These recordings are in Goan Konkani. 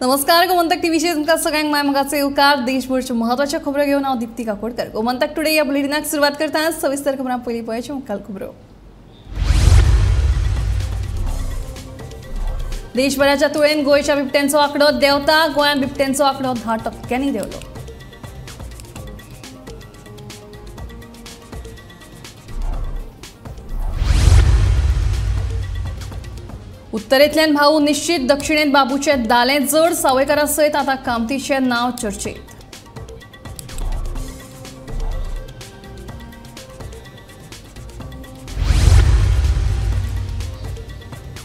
नमस्कार, गोमंतक टीव्हीचेर तुमकां सगळ्यांक माय मोगाचो येवकार। देशभरच्यो महत्वाच्यो खबरो घेवन हांव दीप्ती काकोडकर। गोमंतक टुडे ह्या बुलेटिनाक सुरवात करतना सविस्तर खबरां पयलीं पळोवच्यो मुखेल खबरो। देशभराच्या तुळेन गोंयच्या बिबट्यांचो आंकडो देंवता। गोंयांत बिबट्यांचो आंकडो 10% देंवलो। उत्तरेंतल्यान भाऊ निश्चित, दक्षिणेत बाबूचे दालें जड। सावयकारा सयत आतां कामतीचें नांव चर्चेत।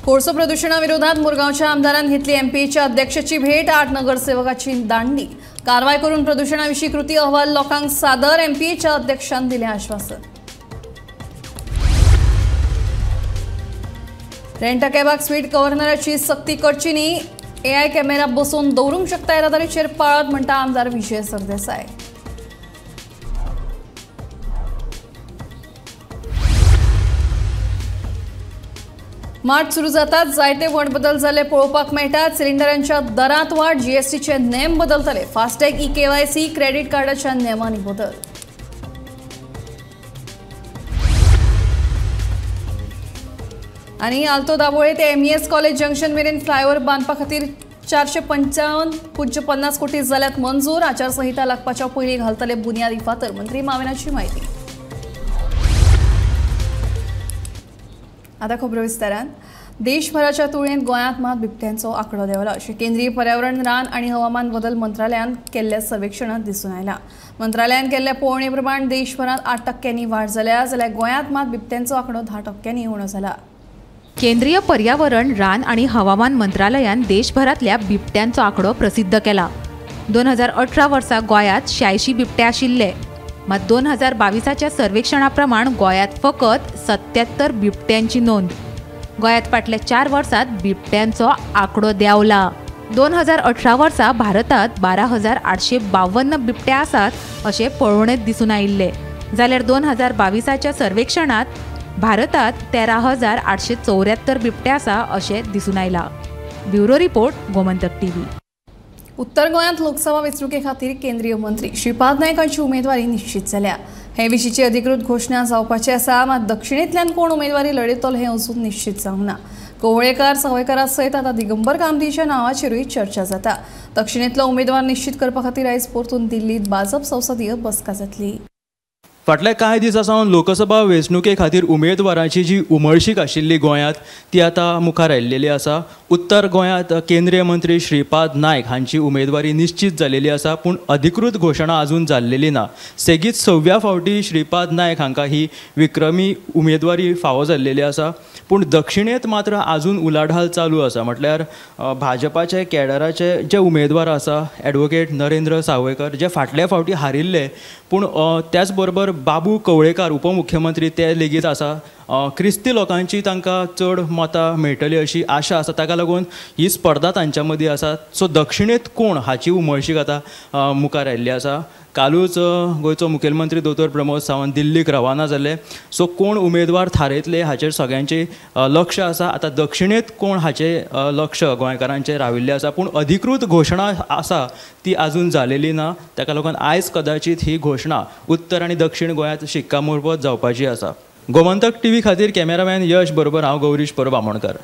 कोळसो प्रदूषणा विरोधात मुरगांवच्या आमदारान घेतली एमपीएच्या अध्यक्षाची भेट। 8 नगरसेवकाची दांडी। कारवाय करून प्रदूषणाविशीं कृती अहवाल लोकांक सादर। एमपीएच्या अध्यक्षान दिलें आश्वासन। रेंट कॅबाक स्वीट गव्हर्नराची सक्ती करची न्ही। एआय कॅमेरा बसोवन दवरूंक शकता येरादारीचेर पाळत, म्हणटा आमदार विजय सरदेसाय। मार्च सुरू जातात जायते व्हड बदल जाल्ले पळोवपाक मेळटात। सिलिंडरांच्या दरांत वाड, जीएसटीचे नेम बदलतले। फास्टॅग, ई-केवायसी, क्रेडीट कार्डाच्या नेमांनी बदल। आनी आल्तो दाबोळे ते एमईएस कॉलेज जंक्शन मेरेन फ्लायओव्हर बांदपा खातीर 455.50 कोटी जाल्यात मंजूर। आचारसंहिता लागपाच्या पयलीं घालतले बुन्यादी फातर, मंत्री मावेनाची म्हायती। आतां खबरो विस्तारान। देशभराच्या तुळेंत गोंयांत मात बिबट्यांचो आंकडो देंवला अशें केंद्रीय पर्यावरण, रान आनी हवामान बदल मंत्रालयान केल्ल्या सर्वेक्षणांत दिसून आयलां। मंत्रालयान केल्ल्या पळोवणे प्रमाण देशभरांत 8% वाड जाल्या, जाल्यार गोंयांत मात बिबट्यांचो आंकडो 10% उणो जाला। केंद्रीय पर्यावरण, रान आणि हवामान मंत्रालयान देशभरातल्या बिबट्यांचो आंकडो प्रसिद्ध केला। 2018 वर्सा गोंयांत 86 बिबटे आशिल्ले, मात 2022च्या सर्वेक्षणा प्रमाण गोंयांत फकत 77 बिबट्यांची नोंद। गोंयांत फाटल्या 4 वर्सांत बिबट्यांचो आंकडो देंवला। 2018 वर्सा भारतात 12,852 बिबटे आसात अशें पळोवणेंत दिसून आयिल्लें, जाल्यार 2022च्या सर्वेक्षणांत भारतात 13,874 बिबटे आसा अशें दिसून आयलां। Bureau report, Gomantak TV. उत्तर गोंयांत लोकसभा वेंचणुके खातीर केंद्रीय मंत्री श्रीपाद नायक हांची उमेदवारी निश्चित जाल्या। हे विशींची अधिकृत घोशणा जावपाची आसा, मात दक्षिणेंतल्यान कोण उमेदवारी लढयतलो हें अजून निश्चित जावंक ना। कोवळेकार, सावयकारा सयत आतां दिगंबर कामतीच्या नांवाचेरूय चर्चा जाता। दक्षिणेंतलो उमेदवार निश्चित करपा खातीर आयज परतून दिल्लींत भाजप संसदीय बसका जातली। फाटल्या कांय दिसां सावन लोकसभा वेंचणुके खातीर उमेदवारांची जी उमळशीक आशिल्ली गोंयांत ती आतां मुखार आयिल्ली आसा। उत्तर गोंयांत केंद्रीय मंत्री श्रीपाद नायक हांची उमेदवारी निश्चित जाल्ली आसा, पूण अधिकृत घोशणा अजून जाल्लेली ना। सेगीत 6व्या फावटी श्रीपाद नायक हांकां ही विक्रमी उमेदवारी फावो जाल्लेली आसा, पूण दक्षिणेंत मात्र अजून उलाढाल चालू आसा। म्हटल्यार भाजपाचे कॅडराचे जे उमेदवार आसा ॲडवोकेट नरेंद्र सावयकर जे फाटल्या फावटी हारिल्ले, पूण त्याच बरोबर बाबू कवळेकार उपमुख्यमंत्री ते लेगीत आसा। क्रिस्ती लोकांची तांकां चड मतां मेळटली अशी आशा आसा, ताका लागून ही स्पर्धा तांच्या मदीं आसा। सो दक्षिणेंत कोण हाची उमळशीक आतां मुखार आयिल्ली आसा। कालूच गोंयचो मुखेलमंत्री दोतोर प्रमोद सावंत दिल्लीक रवाना जाले। सो कोण उमेदवार थारयतले हाचेर सगळ्यांचें लक्ष आसा। आतां दक्षिणेंत कोण हाचें लक्ष गोंयकारांचें राविल्लें आसा, पूण अधिकृत घोशणा आसा ती अजून जालेली ना। ताका लागून आयज कदाचित ही घोशणा उत्तर आनी दक्षिण गोंयांत शिक्कामोर्बद जावपाची आसा। गोमंतक टीव्ही खातीर कॅमेरामॅन यश बरोबर हांव गौरीश परब आमोणकर।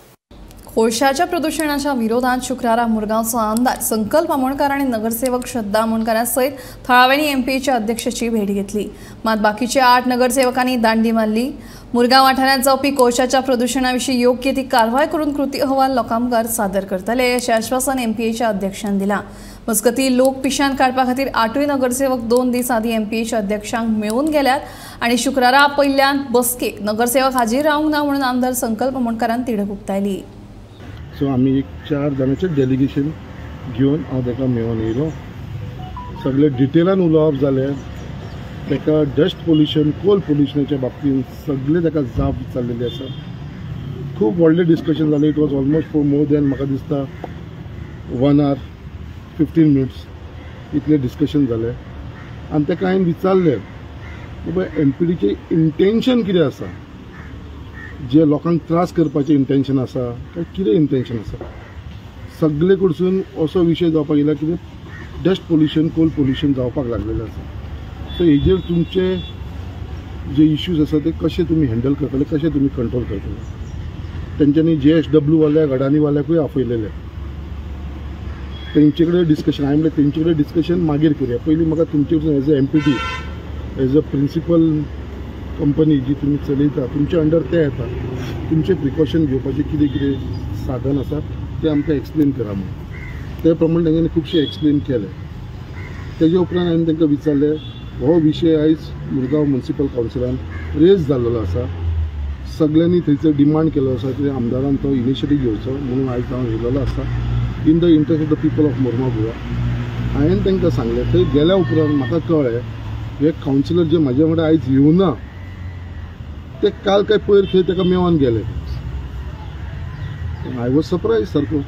कोळशाच्या प्रदूषणाच्या विरोधात शुक्रारा मुरगांवचो आमदार संकल्प आमोणकर आनी नगरसेवक श्रद्धा आमोणकरा सयत थळाव्यांनी एमपीएच्या अध्यक्षाची भेट घेतली। मात बाकीच्या 8 नगरसेवकांनी दांडी मारली। मुरगांव वाठारांत जावपी कोळशाच्या प्रदूषणाविशीं योग्य ती कारवाय करून कृती अहवाल लोकां मुखार सादर करतले अशें आश्वासन एमपीएच्या अध्यक्षान दिलां। मजगतीं लोक पिशान काडपा खातीर 8 नगरसेवक 2 दीस आदीं एमपीएच्या अध्यक्षांक मेळून गेल्यात आनी शुक्रारा आपयिल्ल्यान बसकेक नगरसेवक हाजीर रावंक ना म्हणून आमदार संकल्प आमोणकरान तिडक उक्तायली। सो आमी एक 4 जाणांचें डेलिगेशन घेवन हांव ताका मेळोन येयलो। सगळें डिटेलान उलोवप जालें। ताका डस्ट पोल्युशन, कोल पोल्युशनाच्या बाबतींत सगळें ताका जाप विचारलेली आसा। खूब व्हडलें डिस्कशन जालें। It was almost for more than म्हाका दिसता 1 hour 15 minutes इतलें डिस्कशन जालें। आनी ताका हांवें विचारलें बाबा एमपीडीचें इंटेन्शन कितें आसा, जे लोकांक त्रास करपाचें इंटेन्शन आसा काय कितें इंटेन्शन आसा। सगळे कडसून असो विशय जावपाक येयला कितें डस्ट पोल्युशन, कोल पोल्युशन जावपाक लागलेलें आसा. सो हेजेर तुमचे जे इश्यूज आसा ते कशे तुमी हँडल करतले, कशे तुमी कंट्रोल करतले. तेंच्यांनी JSW वाल्याक, अडानी वाल्याकूय आपयलेले, तेंचे कडेन डिस्कशन. हांवें म्हणलें तेंचे कडेन डिस्कशन मागीर करुया, पयलीं म्हाका तुमचे कडसून as a MPT, as a principal company जी तुमी चलयता, तुमचे अंडर ते येता, तुमचे प्रिकॉशन घेवपाचें कितें कितें साधन आसा तें आमकां एक्सप्लेन करा म्हणून. ते प्रमाणे तेंच्यांनी खुबशें एक्सप्लेन केलें. तेजे उपरांत हांवें तांकां विचारलें, हो विशय आयज मुरगांव म्युनिसिपल कावन्सिलान रेज जाल्लो आसा, सगळ्यांनी थंयसर डिमांड केलो आसा की आमदारान तो इनिशिएटीव घेवचो म्हणून आयज हांव येयलेलो आसा in the interest of the people of Mormugao Goa. हांवें तांकां सांगलें, थंय गेल्या उपरांत म्हाका कळ्ळें हे कावन्सिलर जे म्हाज्या वांगडा आयज येवना ते काल काय पयर थंय ताका मेळोन गेले. I was surprise सारको.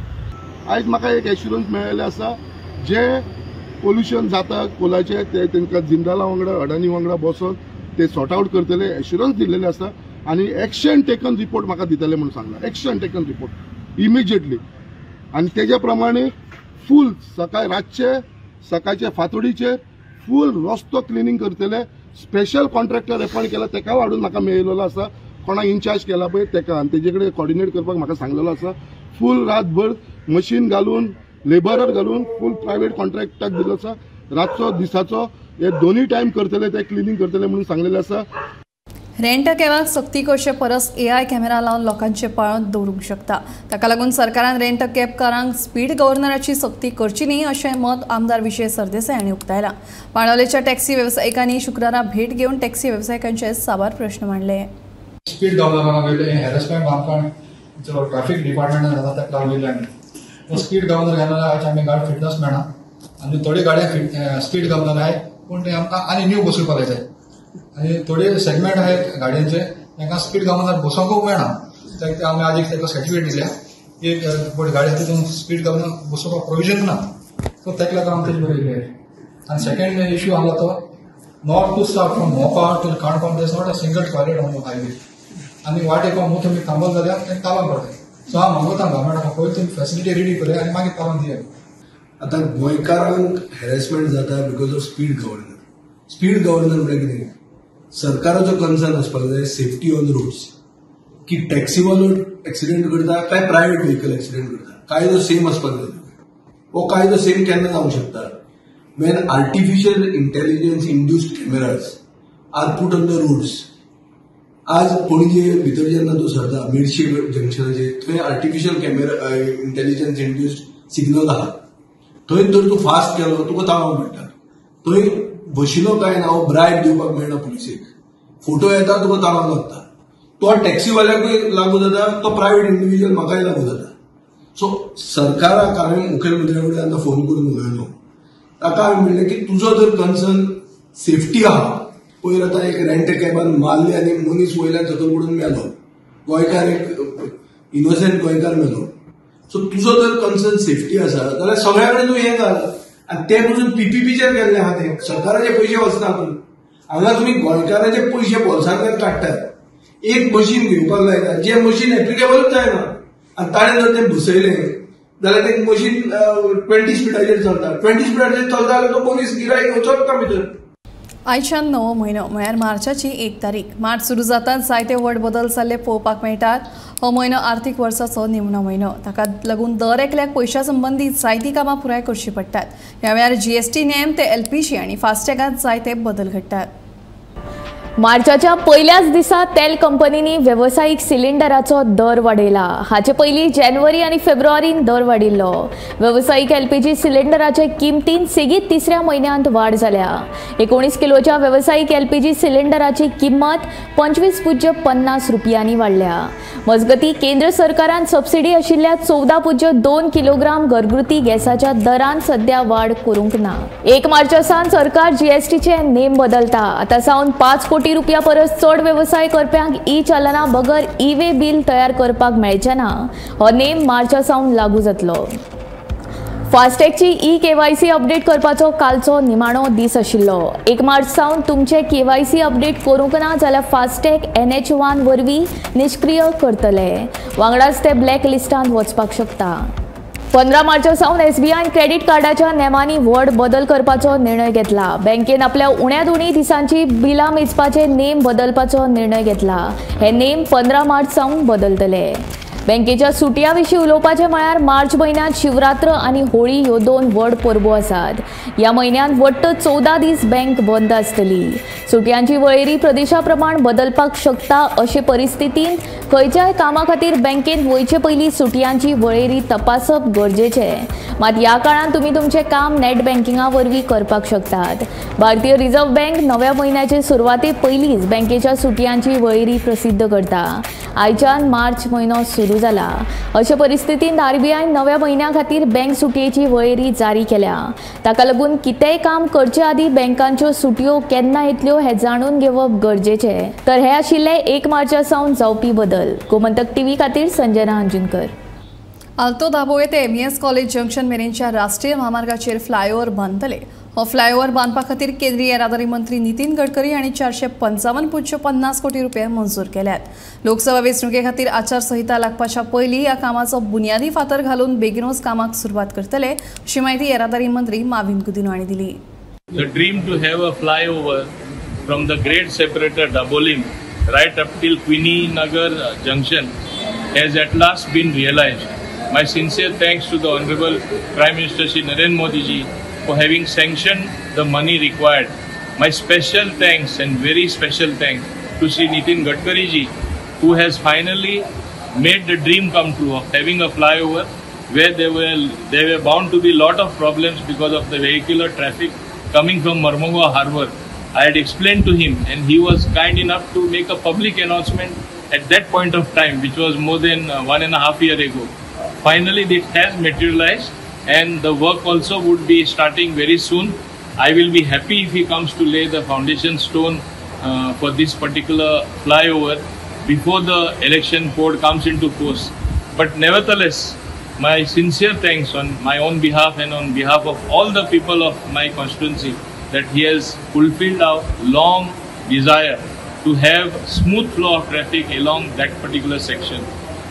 आयज म्हाका एक एश्युरन्स मेळ्ळेलें आसा, जे पोल्युशन जाता कोलाचें ते तांकां जिंदाला वांगडा, अडानी वांगडा बसोन ते सॉर्ट आवट करतले एश्युरन्स दिल्लेलें आसा आनी एक्शन टेकन रिपोर्ट म्हाका दितले म्हणून सांगला. Action taken report immediately. आनी तेज्या प्रमाणे फूल सकाळ रातचे सकाळचे फांतोडीचेर फूल रस्तो क्लिनींग करतले. स्पेशल कॉन्ट्रॅक्टर एपॉयंट केला, तेका हाडून म्हाका मेळिल्लो आसा, कोणाक इन्चार्ज केला पळय तेका, आनी तेजे कडेन कॉर्डिनेट करपाक म्हाका सांगलेलो आसा. फूल रातभर मशीन घालून, लेबरर घालून फूल प्रायवेट कॉन्ट्रॅक्टाक दिलो आसा. रातचो दिसाचो हे दोनूय टायम करतले, ते क्लिनींग करतले म्हणून सांगलेलें आसा. रेंट कॅबाक सक्ती करचे परस AI camera लावन लोकांचे पाळत दवरूंक शकता. ताका लागून सरकारान रेंट कॅबकारांक स्पीड गव्हर्नराची सक्ती करची न्ही अशें मत आमदार विजय सरदेसाय हांणी उक्तायलां. बाणावलेच्या टॅक्सी वेवसायिकांनी शुक्रारा भेट घेवन टॅक्सी वेवसायिकांचे साबार प्रश्न मांडले. स्पीड गव्हर्नरान वयले हॅरसमेंट आमकां जो ट्राफीक डिपार्टमेंटान जाता ताका लागलेले आमी स्पीड गव्हर्नर घालून आयज आमी गाडी फिटनस मेळना आनी थोडी गाडयां स्पीड गव्हर्नर आहाय पूण ते आमकां आनी न्यू बसोवपाक जाय आनी थोडे सेगमेंट आहेत गाडयांचे तांकां स्पीड गव्हर्नर बसोवंकूय मेळना. ताका आमी आदी ताका सर्टिफिकेट दिल्या एक गाडी तितून स्पीड गव्हर्नर बसोवपाक प्रोविजन ना, सो ताका लागून आमी तेजे बरोबर येयले. आनी सेकेंड इश्यू आसलो तो north to south from Mopa to Canacona there is not a single toilet on the highway. आनी वाटेक मूत तुमी थांबल जाल्यार तें तालांव पडटा. सो हांव मागता गव्हर्मेंटाक पयलीं तुमी फॅसिलिटी रेडी करया आनी मागीर तालांव दिया. आतां गोंयकारांक हॅरेसमेंट जाता because of speed governor. Speed governor म्हळ्यार कितें, सरकाराचो कन्सर्न आसपाक जाय सेफ्टी ऑन रोड्स, की टॅक्सीवालो एक्सिडेंट करता काय प्रायव्हेट व्हेकल एक्सिडेंट करता, कायदो सेम आसपाक जाय. हो कायदो सेम केन्ना जावंक शकता, when artificial intelligence induced cameras are put on the roads. आज पणजे भितर जेन्ना तूं सरता मिर्शी जंक्शनाचेर, थंय artificial camera intelligence induced signal आहा, थंय जर तूं फास्ट केलो तुका ताळो मेळटा. थंय बशिलो काय ना ब्रायब दिवपाक मेळना पुलिसेक, फोटो येता तुका ताळो लागता. तो टॅक्सीवाल्याकूय लागू जाता, तो प्रायव्हेट इंडिव्हिज्युअल म्हाकाय लागू जाता. सो सरकाराक हांवें मुखेलमंत्र्या कडेन आतां फोन करून उलयलो, ताका हांवें म्हणलें की तुजो जर कन्सर्न सेफ्टी आहा, पयर आतां एक रेंट कॅबान मारली आनी मनीस वयल्यान सकयल पडून मेलो, गोंयकार एक इनोसंट गोंयकार मेलो. सो तुजो जर कन्सर्न सेफ्टी आसा जाल्यार सगळ्या कडेन तूं हें घाल. आनी ते पसून पीपीपीचेर गेल्ले आहा, ते सरकाराचे पयशे वचना. हांगा तुमी गोंयकाराचे पयशे बोल्सांतल्यान काडटात, एक मशीन घेवपाक लायता जें मशीन एप्लिकेबलूच जायना, आनी ताणें जर तें बसयलें जाल्यार तें मशीन 20 स्पिडाचेर चलता, 20 स्पिडाचेर चलता जाल्यार तो मनीस गिरायक वचत ना भितर. आयच्यान नवो म्हयनो म्हळ्यार मार्चाची 1 तारीख. मार्च सुरू जाताच जायते व्हड बदल जाल्ले पळोवपाक मेळटात. हो म्हयनो आर्थीक वर्साचो निमणो म्हयनो, ताका लागून दर एकल्याक पयशा संबंदीत जायतीं कामां पुराय करचीं पडटात. ह्या वेळार GST नेम ते LPG आनी फास्टॅगांत जायते बदल घडटात. मार्चाच्या पहिल्याच दिसा तेल कंपनींनी वेवसायीक सिलिंडराचो दर वाडयला. हाचे पयलीं जानेवारी आनी फेब्रुवारीन दर वाडिल्लो. वेवसायीक एलपीजी सिलिंडराचे किमतीन सेगीत तिसऱ्या म्हयन्यांत वाड जाल्या. 19 किलोच्या वेवसायीक एलपीजी सिलिंडराची किंमत 25.50 रुपयांनी वाडल्या. मजगती केंद्र सरकारान सबसिडी आशिल्ल्या 14.2 किलोग्राम घरगुती गॅसाच्या दरान सध्या वाड करूंक ना. 1 मार्चा सावन सरकार जीएसटीचे नेम बदलता. आतां सावन 5 कोटी रुपया परस चड वेवसाय करप्यांक ई चालना बगर ई वे बिल तयार करपाक मेळचें ना. हो नेम मार्चा सावन लागू जातलो. फास्टॅगची ई केवायसी अपडेट करपाचो कालचो निमाणो दीस आशिल्लो. 1 मार्च सावन तुमचे केवायसी अपडेट करूंक ना जाल्यार फास्टॅग NH1 वरवीं निश्क्रीय करतले. वांगडाच ते ब्लॅक लिस्टांत वचपाक शकता. 15 मार्चा सावन एसबीआयन क्रेडीट कार्डाच्या नेमांनी व्हड बदल करपाचो निर्णय घेतला. बँकेन आपल्या उण्या दोनी दिसांची बिलां मेजपाचे नेम बदलपाचो निर्णय घेतला. हे नेम 15 मार्च सावन बदलतले. बँकेच्या सुटयां विशीं उलोवपाचें म्हळ्यार मार्च म्हयन्यांत शिवरात्र आनी होळी ह्यो 2 व्हड परबो आसात. ह्या म्हयन्यांत वट्ट 14 दीस बँक बंद आसतली. सुटयांची वळेरी प्रदेशा प्रमाण बदलपाक शकता. अशे परिस्थितींत खंयच्याय कामा खातीर बँकेंत वयचे पयलीं सुटयांची वळेरी तपासप गरजेचें. मात ह्या काळांत तुमी तुमचें काम नॅट बँकिंगा वरवीं करपाक शकतात. भारतीय रिझर्व्ह बँक नव्या म्हयन्याचे सुरवाते पयलींच बँकेच्या सुटयांची वळेरी प्रसिद्ध करता. आयच्यान मार्च म्हयनो सुरू जाला. अशे परिस्थितींत आरबीआयन नव्या म्हयन्या खातीर बँक सुटयेची वळेरी जारी केल्या. ताका लागून कितेंय काम करचे आदीं बँकांच्यो सुटयो केन्ना येतल्यो हें जाणून घेवप गरजेचें. तर हे आशिल्ले 1 मार्चा सावन जावपी बदल. गोमंतक टीव्ही खातीर संजना अंजुनकर. आल्तो दाबोळे ते एमईएस कॉलेज जंक्शन मेरेनच्या राष्ट्रीय म्हामार्गाचेर फ्लायओव्हर बांदतले. हो फ्लायओव्हर बांदपा खातीर केंद्रीय येरादारी मंत्री नितीन गडकरी हांणी 455.50 कोटी रुपये मंजूर केल्यात. लोकसभा वेंचणुके खातीर आचारसंहिता लागपाच्या पयलीं ह्या कामाचो बुन्यादी फातर घालून बेगीनूच कामाक सुरवात करतले अशी म्हायती येरादारी मंत्री माविन गुदिन्हो हांणी दिली. The dream to have a flyover from the great separator Dabolim right up till Queeny Nagar junction has at last been realized. My sincere thanks to the Honorable Prime Minister Shri Narendra Modi ji for having sanctioned the money required. My special thanks and very special thanks to Shri Nitin Gadkari ji, who has finally made the dream come true of having a flyover where there were bound to be lot of problems because of the vehicular traffic coming from Marmugao Harbour. I had explained to him and he was kind enough to make a public announcement at that point of time, which was more than 1.5 years ago. Finally, it has materialized and the work also would be starting very soon. I will be happy if he comes to lay the foundation stone for this particular flyover before the election code comes into force. But nevertheless, my sincere thanks on my own behalf and on behalf of all the people of my constituency that he has fulfilled our long desire to have smooth flow of traffic along that particular section.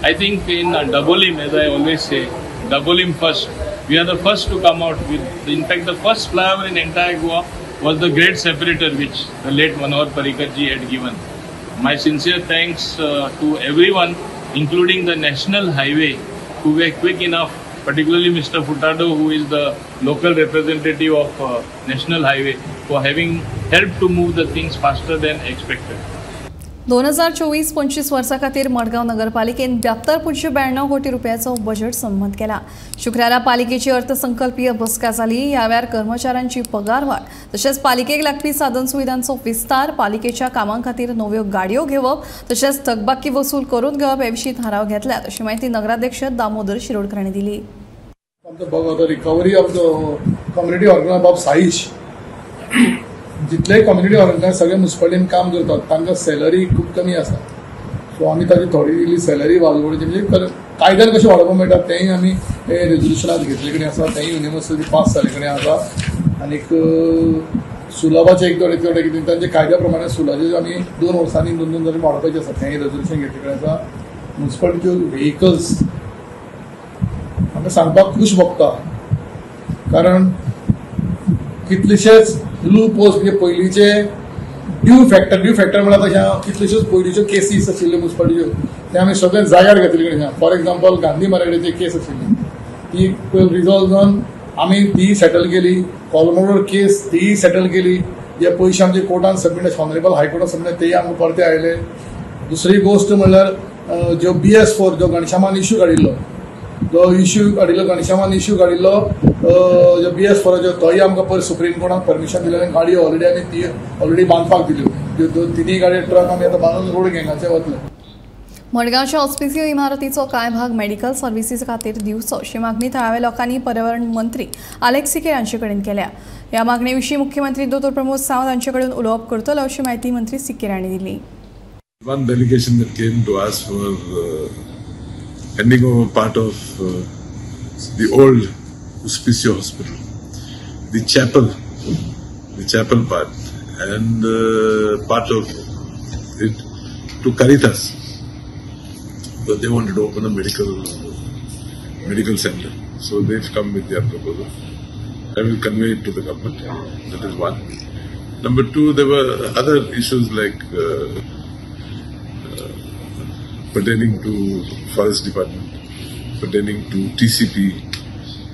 I think in Dabolim, as I always say, Dabolim first. We are the first to come out with, in fact, the first flyover in entire Goa was the great separator which the late Manohar Parrikar ji had given. My sincere thanks to everyone, including the National Highway, who were quick enough, particularly Mr. Furtado, who is the local representative of National Highway, for having helped to move the things faster than expected. 2024-25 वर्सा खातीर मडगांव नगरपालिकेन 72.92 कोटी रुपयाचो बजेट संमत केला. शुक्रारा पालिकेची अर्थसंकल्पीय बसका जाली. ह्या वेळार कर्मचाऱ्यांची पगार वाड तशेंच पालिकेक लागपी साधन सुविधांचो विस्तार, पालिकेच्या कामां खातीर नव्यो गाडयो घेवप तशेंच थकबाकी वसूल करून घेवप हे विशीं थाराव घेतल्यात अशी म्हायती नगराध्यक्ष दामोदर शिरोडकर हांणी दिली. Recovery of the community organise बाब साईश, जितले कम्युनिटी ऑर्गनायझ सगळे मुन्सिपालिटीन काम करतात तांकां सॅलरी खूब कमी आसा. सो आमी ताची थोडी इल्ली सॅलरी वाडोवची, म्हणजे कायद्यान कशें वाडोवपाक मेळटा तेंय आमी रेजोल्युशनात घेतले कडेन आसा, तेंय युनिवर्सिटी पास जाल्ले कडेन आसा. आनीक सुलभाचे एक थोडे थोडे कितें तांचे कायद्या प्रमाणे सुलाचे आमी 2 वर्सांनी 2-2 जाणांनी वाडोवपाचें आसा, तेंय रेजोल्युशन घेतले कडेन आसा. मुन्सिपालिटीच्यो व्हेकल्स आमकां सांगपाक खूश भोगता, कारण कितलेशेच लूप होल्स म्हणजे पयलींचे ड्यू फॅक्टर म्हळ्यार तशें कितल्योश्योच पयलींच्यो केसीस आशिल्ल्यो मुन्सिपालिटीच्यो ते आमी सगळे जाग्यार घेतले कडेन. फॉर एक्झाम्पल गांधी मार्केटाची केस आशिल्ली ती रिजॉल्व जावन आमी ती सेटल केली. कॉलमोडोर केस तीय सेटल केली. जे पयशे आमचे कोर्टान सबमीट, ऑनरेबल हायकोर्टान सबमीट, तेय आमकां परते आयले. दुसरी गोश्ट म्हणल्यार ज्यो BS4 जो घनश्यामान इश्यू काडिल्लो, जो इश्यू काडिल्लो घनश्यामान इश्यू काडिल्लो जो BS4 तोय आमकां पयर सुप्रीम कोर्टान परमिशन दिलें आनी गाडी ऑलरेडी आमी ती ऑलरेडी बांदपाक दिल्यो. त्यो तिनूय गाडी ट्रक आमी आतां बांदून रोड गँगाचे वतले. मडगांवच्या ऑस्पिसियो इमारतीचो कांय भाग मेडिकल सर्व्हिसीस खातीर दिवचो अशी मागणी थळाव्या लोकांनी पर्यावरण मंत्री आलेक्स सिकेर हांचे कडेन केल्या. ह्या मागणे विशीं मुख्यमंत्री दोतोर प्रमोद सावंत हांचे कडेन उलोवप करतलो अशी म्हायती मंत्री सिकेर हांणी दिली. One delegation that came to us for handing over part of the old Hospicio Hospital, the chapel part, and part of it to Caritas, because they wanted to open a medical center. So they've come with their proposal. I will convey it to the government. That is one. Number two, there were other issues like pertaining to forest department, pertaining to TCP,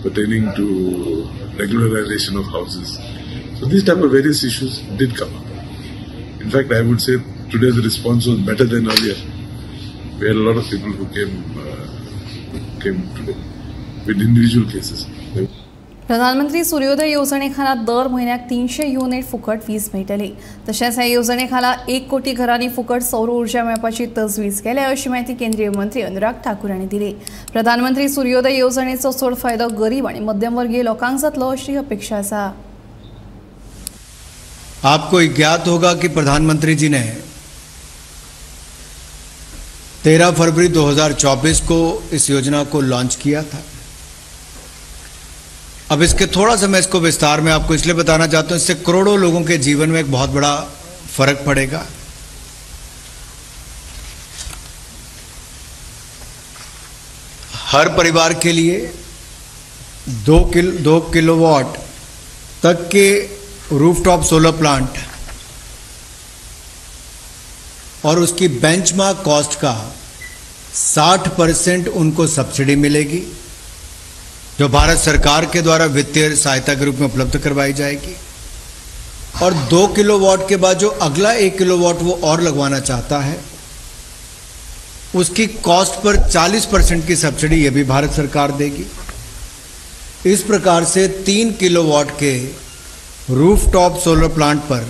pertaining to regularization of houses. So these type of various issues did come up. In fact, I would say today the response was better than earlier. We had a lot of people who came today with individual cases. प्रधानमंत्री सूर्योदय येवजणेखाला दर म्हयन्याक 300 युनिट फुकट वीज मेळटली. तशेंच ह्या येवजणेखाला 1 कोटी घरांनी फुकट सौर ऊर्जा मेळपाची तजवीज केल्या अशी म्हायती केंद्रीय मंत्री अनुराग ठाकूर हांणी दिली. प्रधानमंत्री सूर्योदय येवजणेचो चड फायदो गरीब आनी मध्यमवर्गीय लोकांक जातलो अशी अपेक्षा आसा. आपको ज्ञात होगा कि प्रधानमंत्री जी ने 13 फरवरी 2024 को इस योजना को लॉन्च किया था. अब इसके थोड़ा सा मैं इसको विस्तार में आपको इसलिए बताना चाहता हूँ, इससे करोड़ों लोगों के जीवन में एक बहुत बड़ा फर्क पड़ेगा. हर परिवार के लिए 2 किलोवाट तक के रूफटॉप सोलर प्लांट और उसकी बेंचमार्क कॉस्ट का 60% उनको सब्सिडी मिलेगी, जो भारत सरकार के द्वारा वित्तीय सहायता के रूप में उपलब्ध करवाई जाएगी. और 2 किलोवाट के बाद जो अगला 1 किलोवाट वो और लगवाना चाहता है, उसकी कॉस्ट पर 40% की सब्सिडी ये भी भारत सरकार देगी. इस प्रकार से 3 किलोवाट के रूफटॉप सोलर प्लांट पर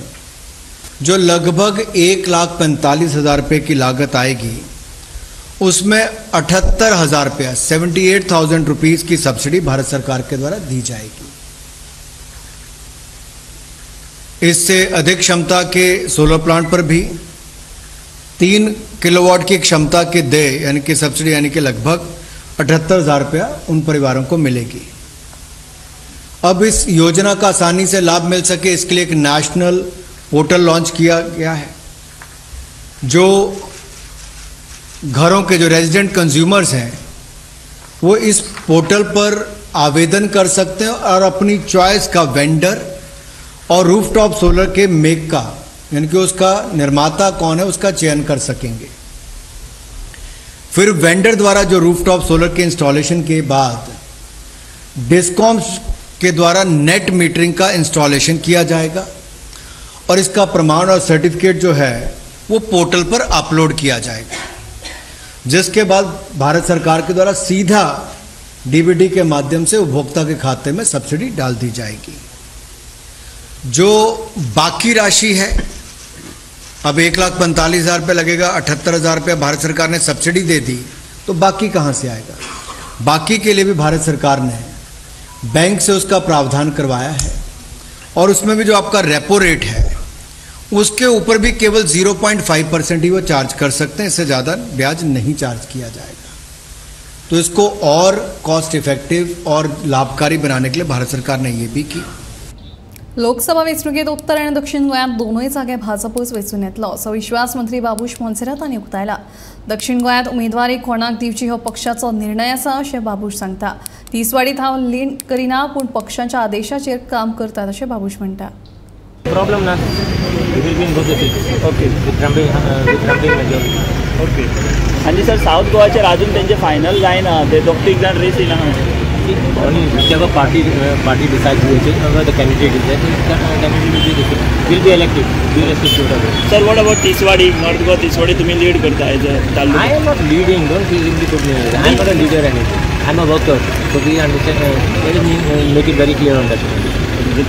जो लगभग 1,45,000 रुपये की लागत आएगी, उसमें 78,000 रुपया 78,000 रुपीज़ की सब्सिडी भारत सरकार के द्वारा दी जाएगी. इससे अधिक क्षमता के सोलर प्लांट पर भी 3 किलोवाट की क्षमता के दे यानी कि सब्सिडी यानी कि लगभग 78,000 रुपया उन परिवारों को मिलेगी. अब इस योजना का आसानी से लाभ मिल सके, इसके लिए एक नेशनल पोर्टल लॉन्च किया गया है, जो घरों के जो रेजिडेंट कंज्यूमर्स हैं वो इस पोर्टल पर आवेदन कर सकते हैं और अपनी चॉइस का वेंडर और रूफटॉप सोलर के मेक का यानी कि उसका निर्माता कौन है उसका चयन कर सकेंगे. फिर वेंडर द्वारा जो rooftop solar K installation K बाद डिस्कॉम्स के द्वारा नेट मीटरिंग का इंस्टॉलेशन किया जाएगा और इसका प्रमाण और सर्टिफिकेट जो है वो पोर्टल पर अपलोड किया जाएगा, जिसके बाद भारत सरकार के द्वारा सीधा डीबीटी के माध्यम से उपभोक्ता के खाते में सब्सिडी डाल दी जाएगी. जो बाकी राशि है, अब 1,45,000 रुपये लगेगा, 78,000 रुपये भारत सरकार ने सब्सिडी दे दी, तो बाकी कहाँ से आएगा? बाकी के लिए भी भारत सरकार ने बैंक से उसका प्रावधान करवाया है और उसमें भी जो आपका रेपो रेट है उसके ऊपर भी केवल 0.5% ही वो चार्ज कर सकते हैं, इससे ज़्यादा ब्याज नहीं चार्ज किया जाएगा. तो इसको और कॉस्ट इफेक्टिव और लाभकारी बनाने के लिए भारत सरकार ने ये भी की. लोकसभा वेंचणुकेत उत्तर आनी दक्षिण गोंयांत दोनूय जागे भाजपूच वेंचून येतलो असो विश्वास मंत्री बाबूश मोन्सेरात हांणी उक्तायला. दक्षिण गोंयांत उमेदवारी कोणाक दिवची हो पक्षाचो निर्णय आसा अशें बाबूश सांगता. तिसवाडीत हांव लीन करिना, पूण पक्षाच्या आदेशाचेर काम करतात अशें बाबूश म्हणटा. प्रॉब्लम ना, we will win both the seats. Okay, with rumbling majority. Okay. आनी सर साऊथ गोवाचेर अजून तेंचे फायनल जायना, ते दोग तीग जाण रेस येयला. Only whichever party decides whichever the candidate is there, the candidate will be will be elected. Irrespective of it. Sir, what about Tiswadi, North Goa Tiswadi तुम्ही लीड करता as a taluka? I am not leading. Don't feel in the put me. I am not a leader anything. I am a worker. So we understand. Let me make it very clear on that.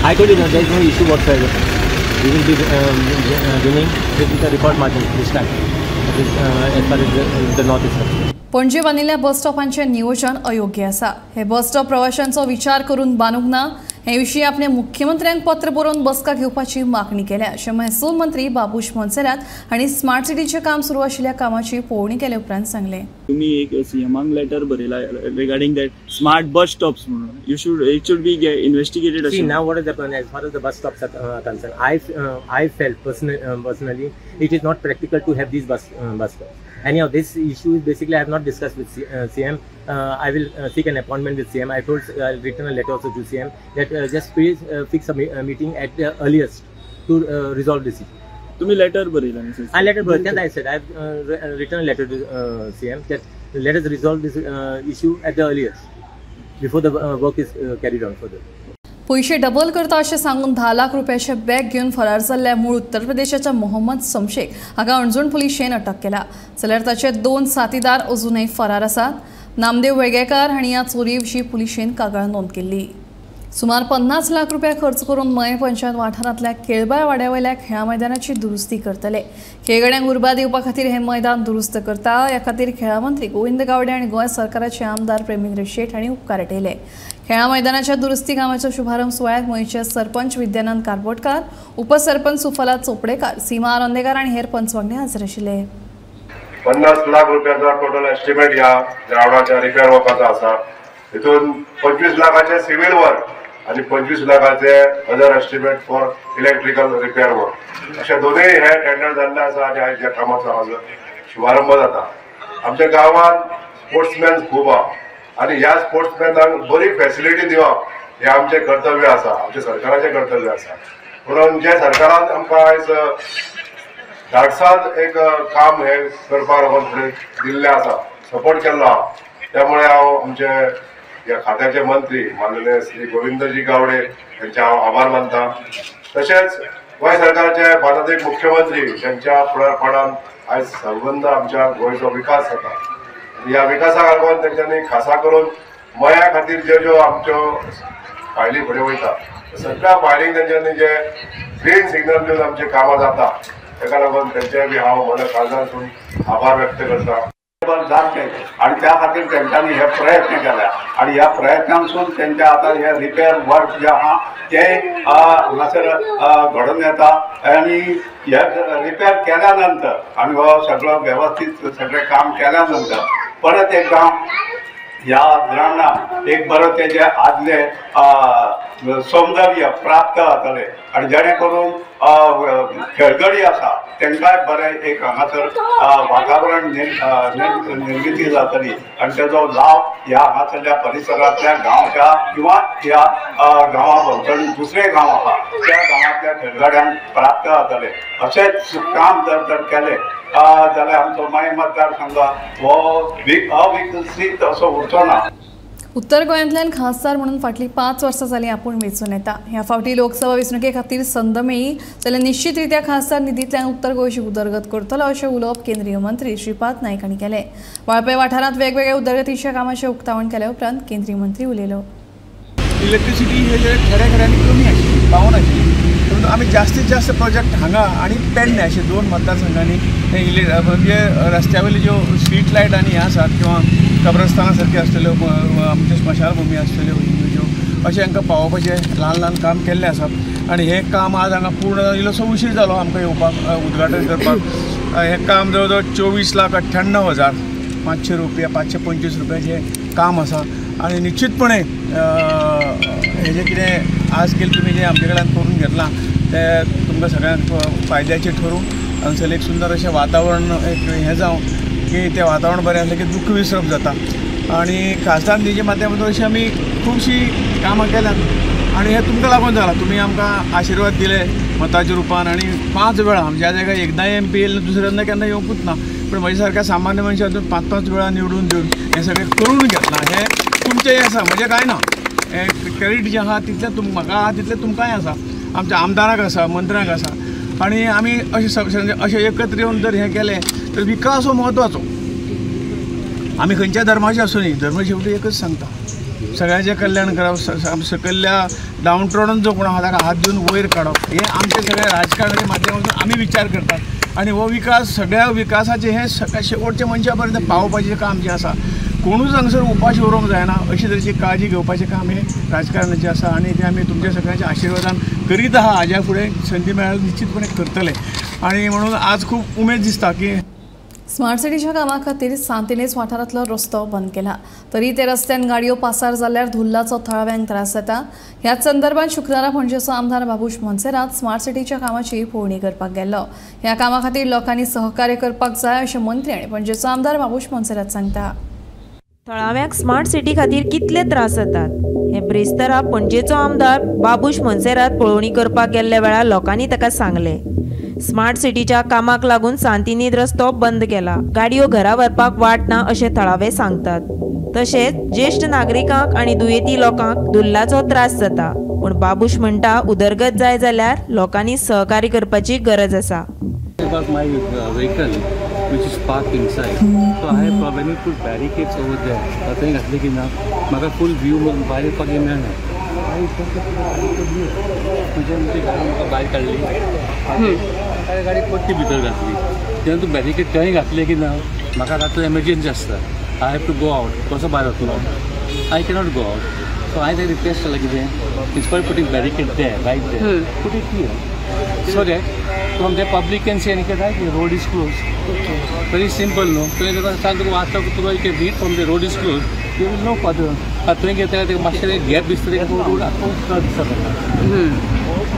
I told you there is no issue whatsoever. We will be winning with a record margin this time. As far as the north is concerned. Panaji बांदिल्ल्या बस स्टॉपांचें नियोजन अयोग्य आसा. हे बस स्टॉप प्रवाशांचो विचार करून बांदूंक ना हे विशीं आपणे मुख्यमंत्र्यांक पत्र बरोवन बसका घेवपाची मागणी केल्या अशें महसूल मंत्री बाबूश मोन्सेरात हांणी स्मार्ट सिटीचें काम सुरू आशिल्ल्या कामाची पळोवणी केले उपरांत सांगलें. तुम्ही एक सीएमांक लेटर बरयला regarding that smart bus stops म्हणून, you should it should be investigated. See now what is the plan as far as the bus stops are concerned? I felt personally it is not practical to have these bus stops. Anyhow, this issue is basically I have not discussed with CM. I will seek an appointment with CM. I told, I written a letter also to CM that just please fix a meeting at the earliest to resolve this issue. तुम्ही letter बरयला? I letter बरयला. I said I have written a letter to CM that let us resolve this issue at the earliest before the work is carried on further. पैसे डबल करता अशें सांगून 10 लाख रुपयाचे बॅग घेवन फरार जाल्ल्या मूळ उत्तर प्रदेशाच्या मोहम्मद शमशेक हाका अणजूण पुलिशेन अटक केला. जाल्यार ताचे 2 साथीदार अजूनय फरार आसात. नामदेव वेगेकार हांणी ह्या चोरये विशीं पुलिशेन कागाळ नोंद केल्ली. सुमार 50 लाख रुपया खर्च करून मये पंचायत वाठारांतल्या केळबाय वाड्या वयल्या खेळां मैदानाची दुरुस्ती करतले. खेळगड्यांक उर्बा दिवपा खातीर हें मैदान दुरुस्त करता. ह्या खातीर खेळां मंत्री गोविंद गावडे आनी गोंय सरकाराचे आमदार प्रेमेंद्र शेट हांणी उपकार आटयले. खेळां मैदानाच्या दुरुस्ती कामाचो शुभारंभ सुवाळ्यात मयेचे सरपंच विद्यानंद कारबोटकार, उपसरपंच सुफला चोपडेकार, सीमा आरोंदेकार आनी हेर पंच वांगडी हाजीर आशिल्ले. 50 लाख रुपयाचा टोटल एस्टिमेट ह्या ग्रावंडाच्या रिपेअर वर्काचा आसा. हितून 25 लाखाचे सिव्हिल वर्क आणि 25 लाखाचे other estimate for electrical repair work अशे दोनूय हे टेंडर जाल्ले आसा आनी आयज ह्या कामाचो आज शुभारंभ जाता. आमच्या गांवांत स्पोर्ट्समॅन खूब आहा आनी ह्या स्पोर्ट्समॅनांक बरी फेसिलिटी दिवप हें आमचें कर्तव्य आसा, आमच्या सरकाराचें कर्तव्य आसा. म्हणून जे सरकारान आमकां आयज धाडसान एक काम हें करपाक लागून फुडें दिल्लें आसा, सपोर्ट केल्लो आहा, त्यामुळे हांव आमचे ह्या खात्याचे मंत्री माननीय श्री गोविंदजी गावडे यांचे हांव आभार मानता. तशेंच गोंय सरकारचे माननीय मुख्यमंत्री ज्यांच्या फुडारपणान आयज संबंद आमच्या गोंयचो विकास जाता, ह्या विकासाक लागून तेंच्यांनी खासा करून मया खातीर ज्यो ज्यो आमच्यो फायली फुडें वयता सगळ्या फायलींक तेंच्यांनी जे ग्रीन सिग्नल दिवन आमची कामां जाता ताका लागून तेंचे बी हांव म्हज्या काळजांतून आभार व्यक्त करता. जावचे आनी त्या खातीर तेंच्यांनी हे प्रयत्न केल्या आनी ह्या प्रयत्नांसून तेंचे आतां हे रिपेर वर्क जे आहा ते हांगासर घडोवन येता आनी हे रिपेर केल्या नंतर आनी हो सगळो वेवस्थीत सगळें काम केल्या नंतर परत एकदां ह्या ग्रावंडाक एक बरो तेजे आदले सौंदर्य प्राप्त जातलें आनी जेणे करून खेळगडी आसा तांकांय बरें एक हांगासर वातावरण निर्मिती जातली आनी तेजो लाव ह्या हांगासरल्या परिसरांतल्या गांवच्या किंवा ह्या गांवा भोंवतणी दुसरे गांव आहा त्या गांवांतल्या खेळगड्यांक प्राप्त जातलें. अशेंच काम जर तर केलें जाल्यार आमचो मये मतदारसंघ हो अविकसीत असो उरचो ना. उत्तर गोंयांतल्यान खासदार म्हणून फाटलीं 5 वर्सां जालीं आपूण वेंचून येता. ह्या फावटी लोकसभा वेंचणुके खातीर संद मेळ्ळी जाल्यार निश्चितरित्या खासदार निधींतल्यान उत्तर गोंयची उदरगत करतलो अशें उलोवप केंद्रीय मंत्री श्रीपाद नायक हांणी केलें. वाळपय वाठारांत वेगवेगळ्या उदरगतीच्या कामाचें उक्तावण केल्या उपरांत केंद्रीय मंत्री उलयलो. इलेक्ट्रिसिटी हे जे खेड्या खेड्यांनी कमी आशिल्ली, पावनाशिल्ली, परंतु आमी जास्तीत जास्त प्रोजेक्ट हांगा आनी पेडणे अशे 2 मतदारसंघांनी म्हणजे रस्त्या वयल्यो ज्यो स्ट्रीट लायट आनी हें आसात किंवा कब्रस्ताना सारक्यो आसतल्यो, आमच्यो स्मशानभुमी आसतल्यो ज्यो अशें हांकां पावोवपाचें ल्हान ल्हान काम केल्लें आसा आनी हें काम आज हांगा पूर्ण इल्लोसो उशीर जालो आमकां येवपाक उद्घाटन करपाक. हें काम जवळ जवळ 24,98,500 रुपया 525 रुपयाचें काम आसा आनी निश्चितपणे हेजें कितें आज केलें तुमी जें आमचे कडल्यान करून घेतलां तें तुमकां सगळ्यांक फायद्याचें ठरूं. हांगासर एक सुंदर अशें वातावरण एक हें जावं की तें वातावरण बरें आसलें की दुख्ख विसरप जाता आनी खासदार निधीच्या माध्यमांतून अशीं आमी खुबशीं कामां केल्यांत आनी हें तुमकां लागून जालां. तुमी आमकां आशिर्वाद दिले मताच्या रुपान आनी 5 वेळा आमच्या जाग्यार एकदांय एम पी येयले, दुसऱ्यांदा केन्ना येवंकूच ना, पूण म्हज्या सारक्या सामान्य मनशां 5-5 वेळा निवडून दिवन हें सगळें करून घेतलां. हें तुमचें आसा, म्हजें कांय ना. हें क्रेडीट जें आहा तितलें म्हाका आहा तितलें तुमकांय आसा, आमच्या आमदाराक आसा, मंत्र्यांक आसा. आनी आमी अशें अशें एकत्र येवन जर हें केलें तर विकास हो म्हत्वाचो. आमी खंयच्या धर्माचे आसूं न्ही, धर्म शेवटी एकच सांगता, सगळ्यांचें कल्याण करप, सकयल्ल्या डावन ट्रॉडन जो कोण आहा ताका हात दिवन वयर काडप, हें आमचें सगळें राजकारणाच्या माध्यमांतून आमी विचार करतात आनी हो विकास सगळ्या विकासाचें हें सगळ्या शेवटच्या मनशा पर्यंत पावोवपाचें काम जें आसा, कोणूच हांगासर उपाशी उरोवंक जायना अशी तरेची काळजी घेवपाचें काम हें राजकारणाचें आसा आनी तें आमी तुमच्या सगळ्यांच्या आशिर्वादान करीत आहा. हाज्या फुडें संदी मेळ्ळ्यार निश्चितपणे करतले आनी म्हणून आज खूब उमेद दिसता की स्मार्ट सिटीच्या कामा खातीर सांतिनेज वाठारांतलो रस्तो बंद केला तरी ते रस्त्यान गाडयो पासार जाल्यार धुल्लाचो थळाव्यांक त्रास जाता. ह्याच संदर्भात शुक्रारा पणजेचो आमदार बाबूश मोन्सेरात स्मार्ट सिटीच्या कामाची पळोवणी करपाक गेल्लो. ह्या कामा खातीर लोकांनी सहकार्य करपाक जाय अशें मंत्री आनी पणजेचो आमदार बाबूश मोन्सेरात सांगता. थळाव्यांक स्मार्ट सिटी खातीर कितले त्रास जातात हे ब्रेस्तारा पणजेचो आमदार बाबूश मोन्सेरात पळोवणी करपाक गेल्ल्या वेळार लोकांनी ताका सांगलें. स्मार्ट सिटीच्या कामाक लागून सांतिनेज रस्तो बंद केला, गाडयो घरा व्हरपाक वाट ना अशें थळावे सांगतात. तशेंच ज्येश्ठ नागरिकांक आनी दुयेंती लोकांक धुल्लाचो त्रास जाता. पूण बाबूश म्हणटा उदरगत जाय जाल्यार लोकांनी सहकार्य करपाची गरज आसा. About my vehicle which is parked inside, so I have probably put barricades over there. थंय घातले की ना म्हाका फूल व्यू भायर येवपाक मेळना. म्हणजे आमची गाडी म्हाका भायर काडली, गाडी परती भितर घातली. तेन्ना तूं बॅरिकेड थंय घातले की ना म्हाका रातचो एमर्जन्सी आसता. I have to go out. कसो भायर वतलो? I cannot go out. So हांवें रिक्वेस्ट केला कितें, instead putting barricade there, right there, put it here so that from the public can see and right, the road is closed. Okay. Very simple, no? So you can read from the road is closed, you will know further. Gap road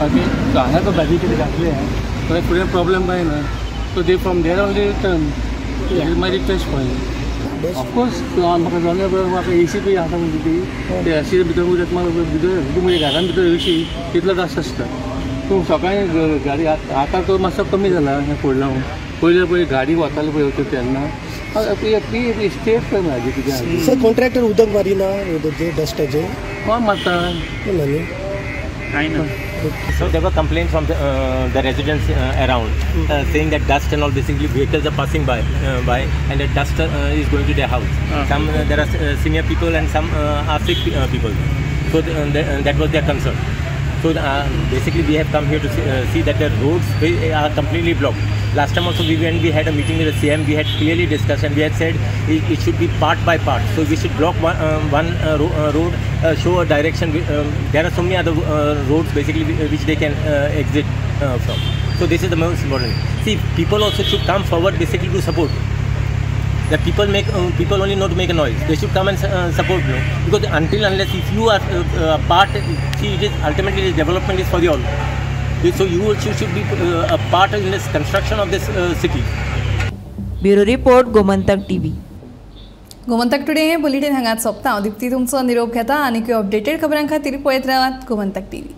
okay. So I have a barricade so I put a problem by now. So they from there only return. Yeah. This is my request for you. Of course, AC AC तितलो त्रास आसता. तूं सकाळी गाडी आतां तो मातसो कमी जाला हें फुडलो पयलीं पळय गाडी वताली पळय तेन्ना स्टेप हाजी कितें. सर कॉन्ट्रॅक्टर उदक मारिना डस्टाचें कोण मारता? कांय ना. So there were complaints from the residents around saying that dust and all, basically vehicles are passing by and that dust is going to their house. Some there are senior people and some are sick people. So that was their concern. So basically we have come here to see that the roads are completely blocked. Last time also when we had a meeting with the CM, we had clearly discussed and we had said it should be part by part. So we should block one road, show a direction. There are so many other roads basically which they can exit from. So this is the most important. See, people also should come forward basically to support. That people make people only not make a noise. They should come and support, you know, because until unless if you are part, see, it is ultimately the development is for the all. So you also should be a part in this construction of this city. Bureau report, Gomantak TV. Gomantak today हे बुलेटिन हांगाच सोंपता. हांव दीप्ती तुमचो निरोप घेता आनी अपडेटेड खबरां खातीर पळयत रावात गोमंतक टीव्ही.